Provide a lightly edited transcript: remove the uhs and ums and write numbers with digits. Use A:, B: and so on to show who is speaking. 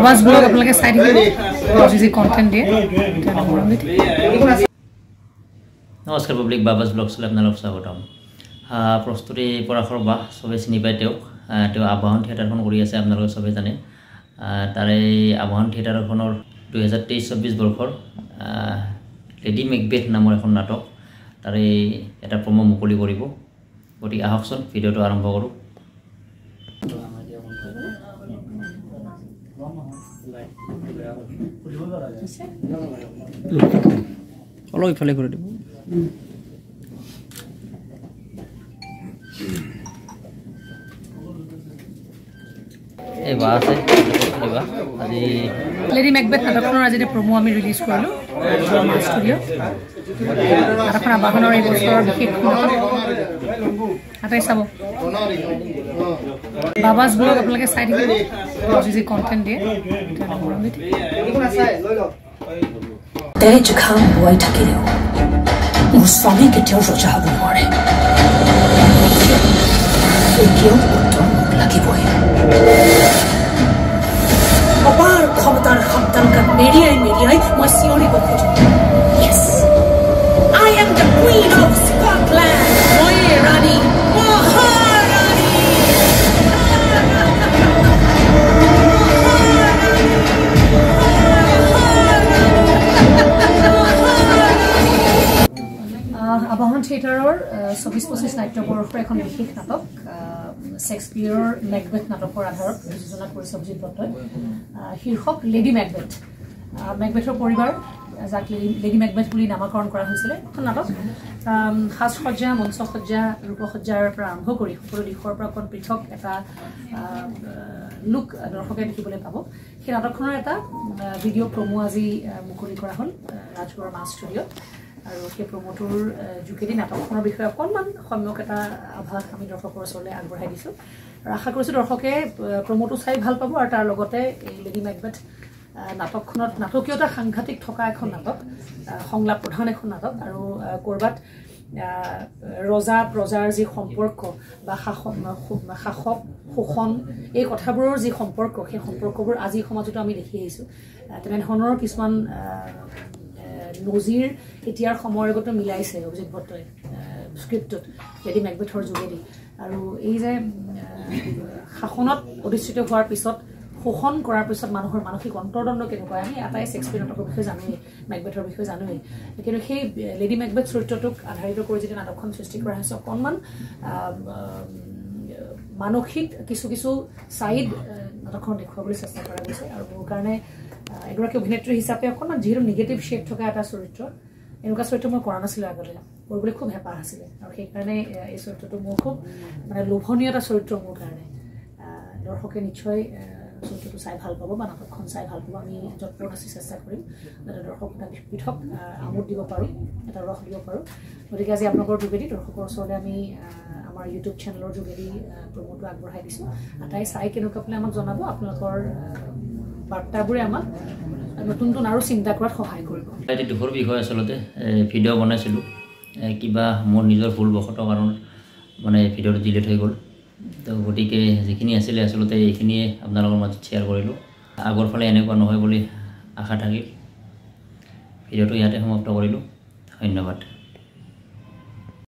A: বাবাজ blog আপোনালোকে চাই থাকিব, যি যি কণ্টেণ্ট দিয়ে।
B: নমস্কাৰ পাব্লিক, বাবাজ ব্লগছলৈ আপোনালোক স্বাগতম। প্ৰস্তুতি পৰাশৰ বা চবেই চিনি পায় তেওঁক। তেওঁ আবাহন থিয়েটাৰখন কৰি আছে, আপোনালোকে চবেই জানে। তাৰে আবাহন থিয়েটাৰখনৰ 2023-24 বৰ্ষৰ লেডি মেকবেথ নামৰ এখন নাটক, তাৰে এটা প্ৰমো মুকলি কৰিব। গতিকে আহকচোন ভিডিঅ'টো আৰম্ভ কৰোঁ।
C: অলপ ইফালে কৰি দিব।
B: এই বা আছে আজি
A: লেডি মেকবেথ নাটকখনৰ আজি প্ৰমো আমি ৰিলিজ কৰিলোঁ ষ্টুডিঅ'ত। নাটকখন আবাহনৰ এই বছৰৰ বিশেষ নাটক, আটাই চাব। বাবাজ ব্লগ আপোনালোকে চাই থাকিব, যি যি কণ্টেণ্ট দিয়ে।
D: তেজ ঘাম বোৱাই থাকিলেও মোৰ স্বামী কেতিয়াও ৰজা হ'ব নোৱাৰে। এতিয়াও উত্তৰ মোক লাগিবই। অপাৰ ক্ষমতাৰ সন্তান গাত মেৰিয়াই মেৰিয়াই মই চিঞৰিব খোজো, Yes, I am the queen of Scotland. ময়ে ৰাণী, মহাৰাণী।
A: আবাহন থিয়েটাৰৰ 24-25 নাট্যবৰ্ষৰ এখন বিশেষ নাটক, শ্বেক্সপিয়ৰৰ মেকবেথ নাটকৰ আধাৰত প্ৰযোজনা কৰিছে অভিজিত দত্তই। শীৰ্ষক লেডি মেকবেথ। মেকবেথৰ পৰিবাৰ, যাক লেডি মেকবেথ বুলি নামাকৰণ কৰা হৈছিলে। এখন নাটক সাজসজ্জা, মঞ্চসজ্জা, ৰূপসজ্জাৰ পৰা আৰম্ভ কৰি সকলো দিশৰ পৰা অকণ পৃথক এটা লুক দৰ্শকে দেখিবলৈ পাব। সেই নাটকখনৰ এটা ভিডিঅ' প্ৰমো আজি মুকলি কৰা হ'ল ৰাজগড় মা ষ্টুডিঅ'ত। আৰু সেই প্ৰমোটোৰ যোগেদি নাটকখনৰ বিষয়ে অকণমান সম্যক এটা আভাস আমি দৰ্শকৰ ওচৰলৈ আগবঢ়াই দিছোঁ। আৰু আশা কৰিছোঁ দৰ্শকে প্ৰমোটো চাই ভাল পাব। আৰু তাৰ লগতে এই লেডি মেকবেথ নাটকখনত নাটকীয়তা সাংঘাতিক থকা এখন নাটক, সংলাপ প্ৰধান এখন নাটক। আৰু ক'ৰবাত ৰজা প্ৰজাৰ যি সম্পৰ্ক বা শাসক শোষণ, এই কথাবোৰৰ যি সম্পৰ্ক, সেই সম্পৰ্কবোৰ আজিৰ সমাজতো আমি দেখি আহিছোঁ। তেনেধৰণৰ কিছুমান নজিৰ এতিয়াৰ সময়ৰ লগতো মিলাইছে অভিজিত ভট্টই স্ক্ৰিপ্টটোত লেডি মেকবেথৰ যোগেদি। আৰু এই যে শাসনত অধিষ্ঠিত হোৱাৰ পিছত, শোষণ কৰাৰ পিছত মানুহৰ মানসিক অন্তৰ্দ্বন্দ্ব কেনেকুৱা, আমি আটাই শ্বেক্সপিয়াৰ নাটকৰ বিষয়ে জানোৱেই, মেকবেথৰ বিষয়ে জানোৱেই। কিন্তু সেই লেডি মেকবেথ চৰিত্ৰটোক আধাৰিত কৰি যেতিয়া নাটকখন সৃষ্টি কৰা হৈছে, অকণমান মানসিক কিছু কিছু ছাইড নাটকখন দেখুৱাবলৈ চেষ্টা কৰা গৈছে। আৰু মোৰ কাৰণে এগৰাকী অভিনেত্ৰী হিচাপে অকণমান যিহেতু নিগেটিভ শ্বেড থকা এটা চৰিত্ৰ, এনেকুৱা চৰিত্ৰ মই কৰা নাছিলোঁ আগতে, কৰিবলৈ খুব হেঁপাহ আছিলে। আৰু সেইকাৰণে এই চৰিত্ৰটো মোৰ খুব মানে লোভনীয় এটা চৰিত্ৰ মোৰ কাৰণে। দৰ্শকে নিশ্চয় চৰিত্ৰটো চাই ভাল পাব বা নাটকখন চাই ভাল পাব। আমি যৎপৰোনাস্তি চেষ্টা কৰিম যাতে দৰ্শক এটা পৃথক আমোদ দিব পাৰোঁ, এটা ৰস দিব পাৰোঁ। গতিকে আজি আপোনালোকৰ যোগেদি দৰ্শকৰ ওচৰলৈ আমি আমাৰ ইউটিউব চেনেলৰ যোগেদি প্ৰমোটো আগবঢ়াই দিছোঁ। আটাই চাই কেনেকুৱা পালে আমাক জনাব। আপোনালোকৰ বাৰ্তাবোৰে আমাক নতুন নতুন আৰু চিন্তা কৰাত সহায় কৰিব।
B: এটি দুখৰ বিষয়, আচলতে ভিডিঅ' বনাইছিলোঁ, কিবা মোৰ নিজৰ ভুলবশতঃ কাৰণ মানে ভিডিঅ'টো ডিলিট হৈ গ'ল। তো গতিকে যিখিনি আছিলে আচলতে এইখিনিয়ে আপোনালোকৰ মাজত শ্বেয়াৰ কৰিলোঁ। আগৰ ফালে এনেকুৱা নহয় বুলি আশা থাকিল। ভিডিঅ'টো ইয়াতে সমাপ্ত কৰিলোঁ। ধন্যবাদ।